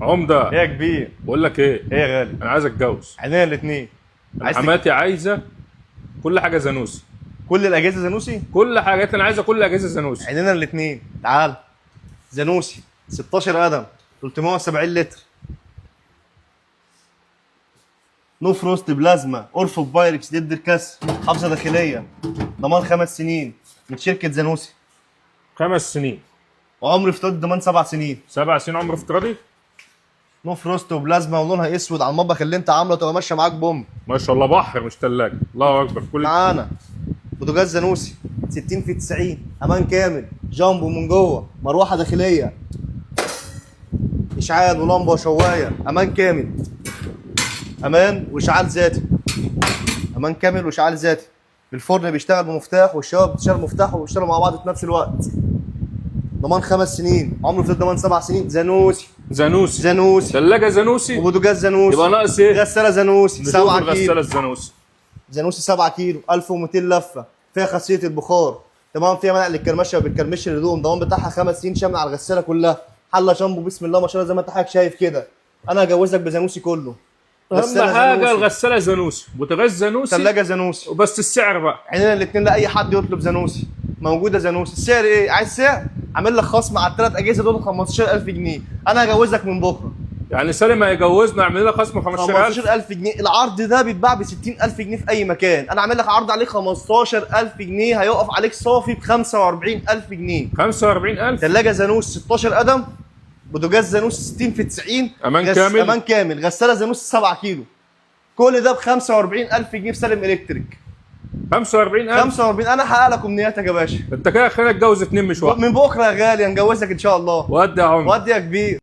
عمده. ايه يا كبير؟ بقول لك ايه؟ ايه يا غالي؟ انا عايز اتجوز. عينيا الاثنين. عايز حماتي عايزه كل حاجة زانوسي. كل الاجهزة زانوسي؟ كل حاجات انا عايزه، كل اجهزة زانوسي. عينينا الاثنين. تعال زانوسي 16 قدم 370 لتر، no frost، بلازما، اورفو، بايركس، ضد الكسر، حافظه داخلية، ضمان 5 سنين من شركة زانوسي. 5 سنين. وعمر افتراضي ضمان 7 سنين. 7 سنين عمر افتراضي. no frost وبلازما ولونها اسود على المطبخ اللي انت عامله، تبقى ماشية معاك بوم. ما شاء الله، بحر مش ثلاجه، الله اكبر. كل معانا بوتاجاز زانوسي 60 في 90، امان كامل، جامبو من جوه، مروحة داخليه، اشعال ولمبه وشوايه، امان كامل، امان واشعال ذاتي، امان كامل واشعال ذاتي. الفرن بيشتغل بمفتاح والشوايه بتشتغل بمفتاح وبيشتغلوا مع بعض في نفس الوقت. ضمان 5 سنين، عمره في ضمان 7 سنين. زانوسي. زانوسي. زانوسي. ثلاجه زانوسي. وبوتاجاز زانوسي. يبقى ناقص ايه؟ غسالة زانوسي نشوف 7 الغسالة كيلو. الزانوسي. زانوسي 7 كيلو، 1200 لفه، فيها خاصية البخار، تمام، فيها منع للكرمشه، ما بتكرمش الهدوم، الضمان بتاعها 5 سنين شامل على الغسالة كلها. حله شامبو بسم الله ما شاء الله، زي ما انت حضرتك شايف كده. انا هجوزك بزانوسي كله. اهم غسالة حاجة زانوسي. الغسالة زانوسي، بوتاجاز زانوسي، ثلاجه زانوسي. وبس. السعر بقى؟ عينينا الاثنين لاي حد يطلب زانوسي. موجودة زانوسي. السعر ايه؟ عايز سعر؟ عامل لك خصم على الثلاث اجهزة دول 15000 جنيه. انا هجوزك من بكره. يعني سالم هيجوزنا، اعمل لنا خصم 15000. 15000 جنيه. العرض ده بيتباع ب 60000 جنيه في اي مكان، انا عامل لك عرض عليه 15000 جنيه، هيقف عليك صافي ب 45000 جنيه. 45000. ثلاجه زانوس 16 قدم، بوتاجاز زانوس 60 في 90. أمان كامل؟ امان كامل. غسالة زانوس 7 كيلو. كل ده ب 45000 جنيه في سالم الكتريك. 45000. 45. انا هحقق لك امنياتك يا باشا. انت كده خلينا اتجوز اتنين مش واحد. من بكره يا غالي هنجوزك ان شاء الله. ودي يا عمر. ودي يا كبير.